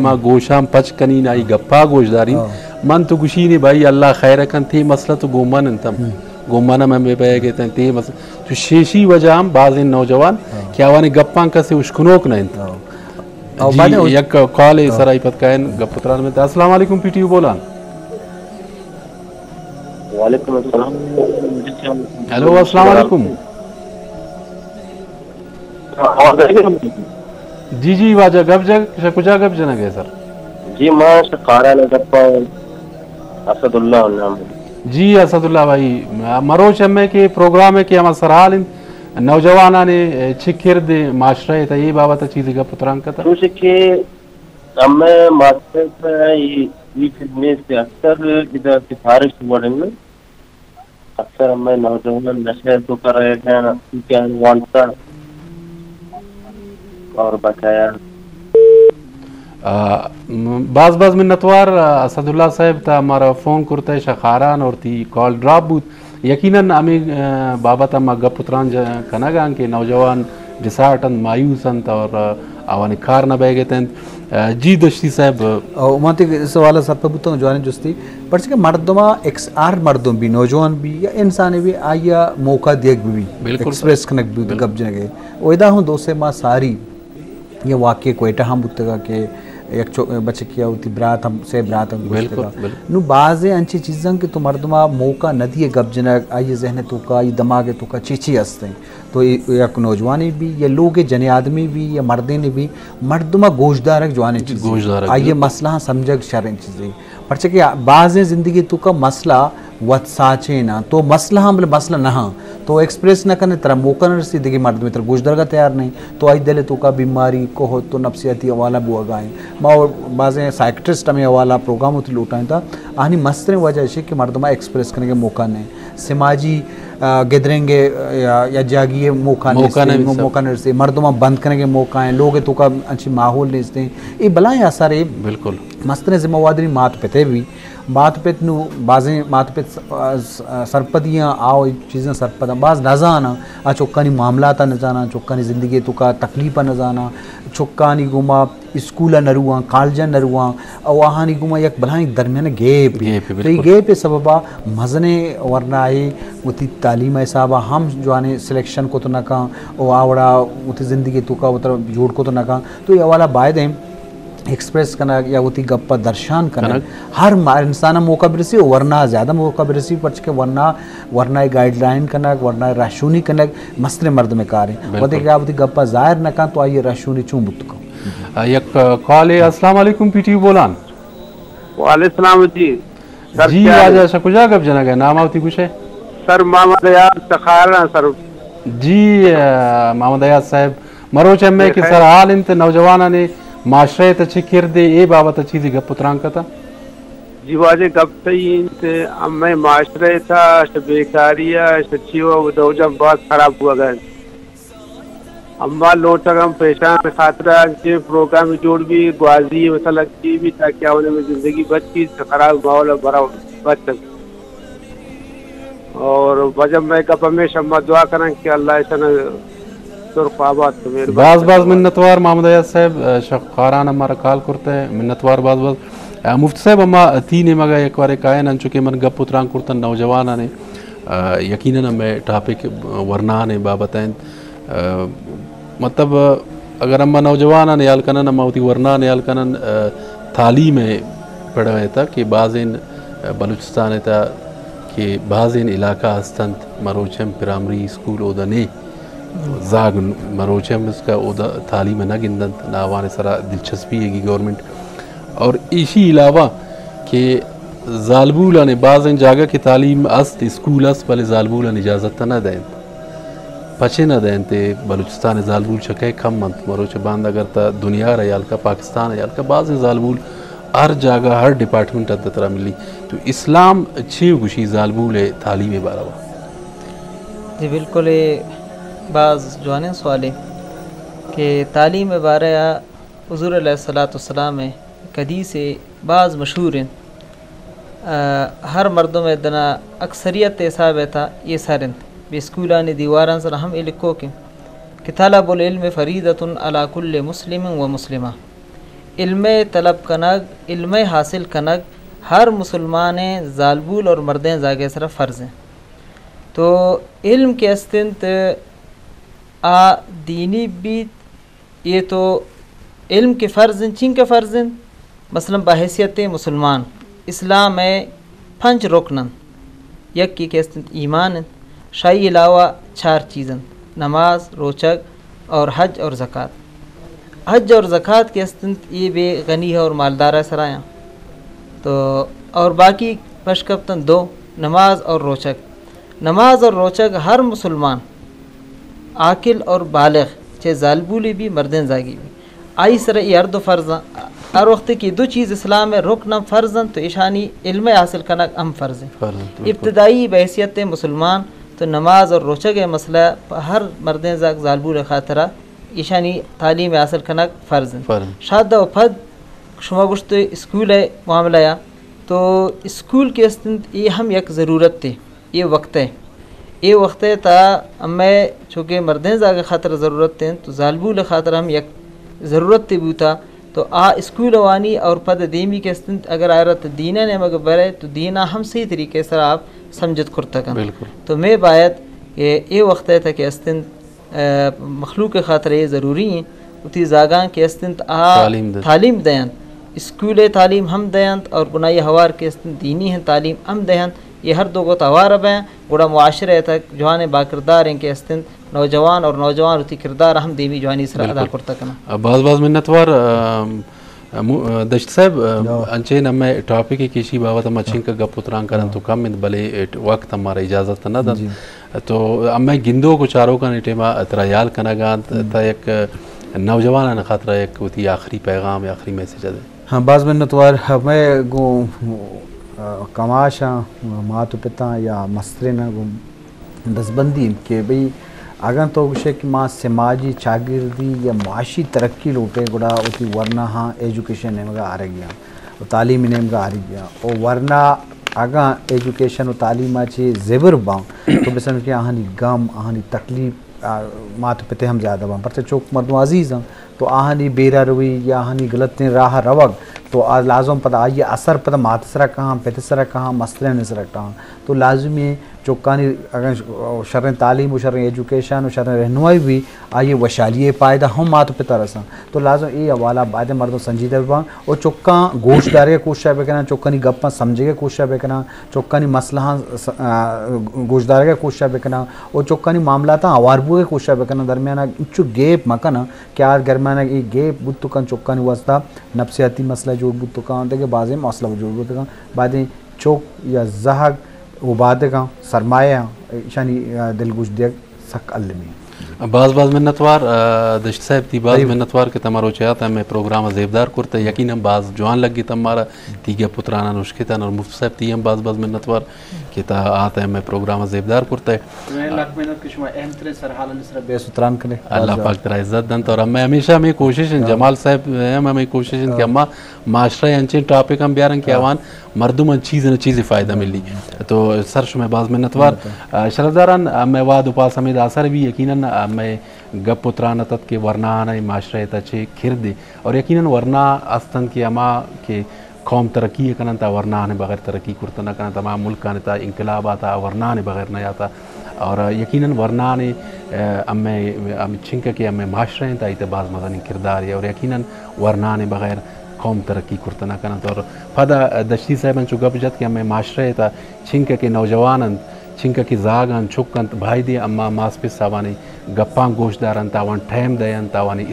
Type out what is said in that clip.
ما گوشاں پچ کنین، آئی گپا گوش دارین۔ ہاں۔ من تو گوشین بھائی اللہ خیر کن، تے مسئلہ تو گوں من انت ہم۔ ہم۔ گوں من ہم ہمے بیگ اتن، تے مسئلہ تو شیشی وجہ ہم بازیں نوجوان ہاں۔ کہ آوانی گپاں کسے اشکنوک نہ انت۔ ہاں۔ او جی، بعد او یک کال ہاں۔ سرائی پت کائن گپ تران میں۔ السلام علیکم پی ٹی وی بولان۔ وعلیکم السلام۔ ہیلو، السلام علیکم۔ آواز آئی گی؟ جی، جی، واجہ گپ جگ، شہ کجا گپ جنگ ہے سر؟ جی، ما شہ خاران گپ، اسد اللہ نام۔ جی، اسد اللہ بھائی، مروچ ہمیں کہ پروگرام ہے کہ ہما سرحال انت، نوجوانان چہ کرد معاشرہ تا یہ بابت چیزی گپ تران کتا۔ چوشہ کہ ہمیں معاشرہ تا یہ، یہ فلمیں سے اکثر ادا سفارش وڑیں۔ اکثر ہمے نوجوان نشے تو کر رہے ہیں، ٹھیک ہے، وانتا اور بقایا۔ آ، م-، باز باز منتوار، آ، اسد اللہ صاحب تا ہمارا فون کرتا ہے شہ خاران اور تی کال ڈراپ بوت۔ یقیناً ہمیں، آ، بابت ہم گپ اتران ج-، کنگ آں کہ نوجوان ڈسارٹ انت، مایوس انت اور، آ، آوانی کار نہ بیگ اتنت۔ آ، جی دشتی صاحب۔ او، من تی سوال سرپد بوتوں، جوانیں جستی۔ پرچہ کہ مردما ایکس-، ہر مردم بھی، نوجوان بھی یا انسان بھی، آیا موقع دیگ بھی، بالکل ایکسپریس سر۔ کنگ بھی، بالکل۔ گپ جنگ ہے۔ و ادا ہوں دوست ما ساری یہ واقعے کوئٹہ ہم بوتگا کہ یک چو-، بچکی ہوتی برات ہم، سے برات ہم بالکل، گوشتگا۔ بالکل۔ نو بازیں انچی چیزاں کہ تو مردما موقع نہ دیے گپ جنگ، آئی ذہن توکا، آئی دماغ توکا چی چی ہستیں۔ تو ای-، یک نوجوانے بھی یا لوگ جنے آدمی بھی یا مردینے بھی مردما گوشدارگ جوانیں چیزے۔ گوشدارگ، آئی بالکل۔ مسئلہ سمجھگ شریں چیزے۔ پرچہ کہ بازیں زندگی توکا مسئلہ وت ساچین آں۔ تو مسئلہ ہاں بلے مسئلہ نہ ہاں۔ تو ایکسپریس نہ کنے، ترا موقع نہ رسی، دگہ مردمے ترا گوشدارگا تیار نہیں۔ تو آئی دل توکا بیماری، کوہت و نفسیاتی حوالہ بوگا ہیں۔ ما اور بازیں سائیکٹرسٹ ہمیں حوالہ پروگرام ہوتی لوٹائیں تا۔ آہنی مستریں وجہ اشی کہ مردما ایکسپریس کنگے موقع نہیں۔ سماجی، آ، گیدرنگ یا، یا جاگی موقع موقع نیستیں، نہیں مو-، سب۔ موقع نہیں رسے، مردماں بند کنگے موقع ہیں، لوگ توکا انچی ماحول نیستیں۔ اے بلائیں اثر ہے۔ بالکل۔ مستریں ذمہ واری مات پتے بھی۔ مات پت نو بازیں مات پت س-، آ، س-، آ، سرپدیاں، آؤ چیزاں سرپداں، باز نزاناں، آ چکانی معاملات نزاناں، چکانی زندگی توکا تکلیف نزاناں، چکانی گوما اسکول ء نہ رواں، کالج ء نہ رواں، او آہانی گوما یک بلاہیں درمیان گیپ۔ گیپ، تو اے بالکل۔ گیپ ء سببا مزنیں ورنائے وتی تعلیم ء حسابا ہم جوانیں سلیکشن کت نہ کن، او آ وڑا وتی زندگی توکا وترا جوڑ کت نہ کن۔ تو اے حوالہ باید ہیں ایکسپریس کنگ یا وتی گپ ء درشان کنگ۔ کنگ۔ ہر ما-، انسان ء موقع برسی، ورنا زیادہ موقع برسی، پرچہ کہ ورنا، ورنا ء گائیڈ لائن کنگ، ورنا ء رہشونی کنگ مستریں مردم ء کار ہیں۔ بالکل۔ وھدے کہ آ وتی گپ ء ظاہر نہ کن تو آئی ء رہشونی چون بوت کن؟ آ، یک، آ، کال ہے۔ السلام علیکم، پی ٹی وی بولان۔ وعلیکم السلام جی۔ سر جی، کیا واجہ ہے؟ شہ کجا گپ جنگ ہے؟ نام آ وتی گوشے؟ سر محمد ایاز سخارا سر۔ جی، آ، محمد ایاز صاحب، مروچ ہمے کہ سر حال انت نوجوانانی معاشرہ ء تہ چہ کردے اے بابت ء چیزے گپ و تران کتا؟ جی واجہ گپ صحیح انت، ہمے معاشرہ ء تہ شہ بیکاری ء شہ چی و نوجوان باز خراب بوگ ء انت۔ اما لوٹگ ہم پیشان خاطر انچیں پروگرام جوڑ بی، گوازی مثلا چی بی، تاکہ آوانی میں زندگی بچ بی، خراب ماحول برا بچ سکے۔ اور بجم میں گپ ہمیشہ ما دعا کریں کہ اللہ ایشان سرخ آباد کو مہربانی باز باز کرنے والا۔ منتوار محمد ایاز صاحب، شہ خاران ہمارا کال کرتے ہیں، منتوار باز باز۔ مفتی صاحب، ہما تی نیمگا یک بارے کائن، انچو کہ من گپ و تران کرتن نوجوانانے، یقیناً ہمیں ٹاپک ورنانے بابت ہیں۔ آ، مطلب، اگر ہما نوجوانان ہیال کنن، ہما وتی ورنان ہیال کنن، آ، تعلیم ء پڑ ء تہ کہ بازین، آ، بلوچستان ء تہ کہ بازین علاقہ ہستنت، مروچ ہم پرائمری اسکول اودا نے، زاگ مروچ ہم اس کا اودا تعلیم ء نہ گندنت، نہ آوان سرا دلچسپی ہے گی گورنمنٹ۔ اور ایشی علاوہ کہ زالبولان بازین جاگہ کہ تعلیم است، اسکول است، بلے زالبولان اجازت نہ دینت۔ پچے نہ دینت، بلوچستان ء زالبول چکے کم انت۔ مروچ باندا اگر تا دنیا را ہیال کا، پاکستان را ہیال کا، بازیں زالبول ہر جاگہ، ہر ڈپارٹمنٹ ء ترا ملی۔ تو اسلام چے گوشی زالبول ء تعلیم ء باروا؟ جی بالکل، اے باز جوانیں سوالے کہ تعلیم ء بارے ء حضور علیہ الصلوۃ والسلام ء حدیث ء باز مشہور انت۔ آ، ہر مردم ء دنا اکثریت ء حساب ء تھا اے سر انت۔ بے اسکولانی دیواراں سر ہم اے لکھوک انت کہ طلب العلم فریضۃ علی کل مسلم و مسلمہ۔ علم ءِ طلب کنگ، علم ءِ حاصل کنگ ہر مسلمان ءِ زالبول اور مردین زاگ ءِ سرا فرض انت۔ تو علم کہ است انت، آ دینی بیت، اے تو علم کہ فرض انت، چینکہ فرض انت، مثلاً بحیثیت مسلمان اسلام ءِ پنچ رکن انت، یکے کہ است انت ایمان انت، شاہی علاوہ چار چیز انت، نماز، روچگ اور حج اور زکات۔ حج اور زکات کہ است انت، یہ بے غنی اور مالدار ءِ سرا انت۔ تو اور باقی پش کپتن دو، نماز اور روچگ۔ نماز اور روچگ ہر مسلمان عاقل اور بالغ، چہ زالبولے بی مردین زاگی بی، آئی سر اے ہر دو فرض انت۔ ہر وقت کہ دو چیز اسلام ءِ رکن انت، فرض انت، تو ایشانی علم ءِ حاصل کنگ ہم فرض انت۔ فرض انت، بالکل۔ ابتدائی بحیثیت مسلمان تو نماز اور روچگ ءِ مسئلہ پہ ہر مردین زاگ زالبول ءِ خاطرا ایشانی تعلیم ءِ حاصل کنگ فرض انت۔ فرض انت۔ شاد و پد شما گوشت اسکول ءِ معاملہ ءَ، تو اسکول کہ است انت، اے ہم یک ضرورت تے۔ اے وقت ءَ، اے وقت ءَ تا ہمے چونکہ مردین زاگ ءِ خاطر ضرورت انت، تو زالبول ءِ خاطر ہم یک ضرورت تے بوتا، تو آ اسکول وانی اور پد دیمی کہ است انت، اگر آئرا تو دین ءِ نیمگ برے تو دین ءَ ہم صحیح طریقے سرا آپ سمجھت کرتگ انت۔ بالکل۔ تو میں باید کہ اے وقت ءَ تا کہ است انت، ءَ مخلوق ءِ خاطر اے ضروری انت، وتی زاگاں کہ است انت آ تعلیم دنت۔ تعلیم دینت، اسکول ءِ تعلیم ہم دینت اور بنائی ہوار کہ است انت دینی ہیں تعلیم ہم دینت۔ یہ ہر دو گت ہوار بیں، گڑا معاشرہ ءِ تک جوانیں باکرداریں کہ است انت نوجوان اور نوجوان وتی کردار ہم دیمی جوانی سرا ادا بالکل۔ کرتا کناں۔ باز باز منتوار، ام، ام، دشت صاحب، ام، جو۔ انچیں ہمے ٹاپک کہ ایشی بابت ما چنکا گپ و تران کرن تو کم انت، بلے اے وقت ہمارا اجازت نہ دنت۔ جی۔ تو ہمے گندوک و چاروکانی ٹیما ترا یال کنگا انت، ہم۔ تا یک نوجوانان خاطرا یک وتی آخری پیغام یا آخری میسج دے۔ ہاں، باز منتوار۔ ہمے گوں، آ، کماشاں، مات و پتاں یا مستریناں گوں دزبندی انت کہ بھئی اگاں تو گوشے کہ ما سماجی چاگردی یا معاشی ترقی لوٹیں گڑا وتی ورناہاں ایجوکیشن نیمگا آرگی آں و تعلیم نیمگا آرگی آں و ورنا اگاں ایجوکیشن و تعلیم ءَ چہ زبر باں تو بسمجھ کہ آہانی غم، آہانی تکلیف، آ، مات و پتے ہم زیادہ باں، پرچہ چوک مردم عزیز آں تو آہانی بیرا روی یا آہانی غلطیں راہ روگ تو آ لازم پدا آئی اثر پدا مات سرا کہاں، پت سرا کہاں، مسترین سرا کہاں۔ تو لازمی چکانی اگاں شریں تعلیم و شریں ایجوکیشن و شریں رہنمائی بی، آئی وشحالی پائدہ ہم مات و پتا رساں۔ تو لازم اے حوالہ بائد مردم سنجیدہ بباں و چکاں گوش دارگ کوشش بکناں، چکانی گپاں سمجھگ کوشش بکناں، چکانی مسئلہاں س-، آ، گوش دارگ کوشش بکناں و چکانی معاملاتاں ہوار بوگ کوشش بکناں، درمیان انچو گیپ مکناں کہ آ درمیان اے گیپ بوت کن چکانی واسطہ نفسیاتی مسئلہ جوڑ بوت کن، دگہ بازیں مسئلہ جوڑ بوت کن۔ بائدیں چک یا زہگ اوبادگاں، سرمایہ آں، ایشانی، آ، دلگوش دیگ سک المی۔ باز باز منتوار، آ، دشت صاحب تی باز منتوار کہ تما روچ ءَ آتا ہمے پروگرام ءَ زیبدار کرتے، یقیناً باز جوان لگیت ہمارا تی گپ و تراناں اشکتن اور مفت صاحب تی ہم باز باز منتوار کہ تا آتے ہمے پروگرام ءَ زیبدار کرتے۔ لکھ منت کہ شما اہم ترین سرحالانی سرا بحث و تران کنے۔ اللہ پاک ترا عزت دنت اور ہمے ہمیشہ ہمے کوشش ہیں، جمال صاحب ہم ہمے کوشش ہیں کہ ہما معاشرہ ءَ انچیں ٹاپک ہم بیارن کہ آوان مردم ءَ چیز نہ چیزے فائدہ ملی۔ تو سر شمئے باز منتوار۔ آ، شرفداران، آ، مئے واد و پاس ہمے داسر بی، یقیناً، آ، مئے گپ و تران اتت کہ ورناہان ءِ معاشرہ ءِ تہ چے کردے اور یقیناً ورنا استنت کہ ہما کہ قوم ترقی کننت، آ ورناہان بغیر ترقی کرت نہ کننت، ہما ملکان تہ انقلاب آتا، آ ورناہان بغیر نہ آتا اور یقیناً ورناہان، آ، ہمے، ہم چنکہ کہ ہمے معاشرہ انت، آئی تہ باز مزنیں کردارے اور یقیناً ورناہان بغیر قوم ترقی کرت نہ کننت۔ اور پدا دشتی صاحب انچو گپ جت کہ ہمے معاشرہ ءِ تہ چنکہ کہ نوجوان انت، چنکہ کہ زاگ انت، چک انت، بایدیں اما ماس پس آوانی گپاں گوش دارنت، آوان ٹائم دینت، آوانی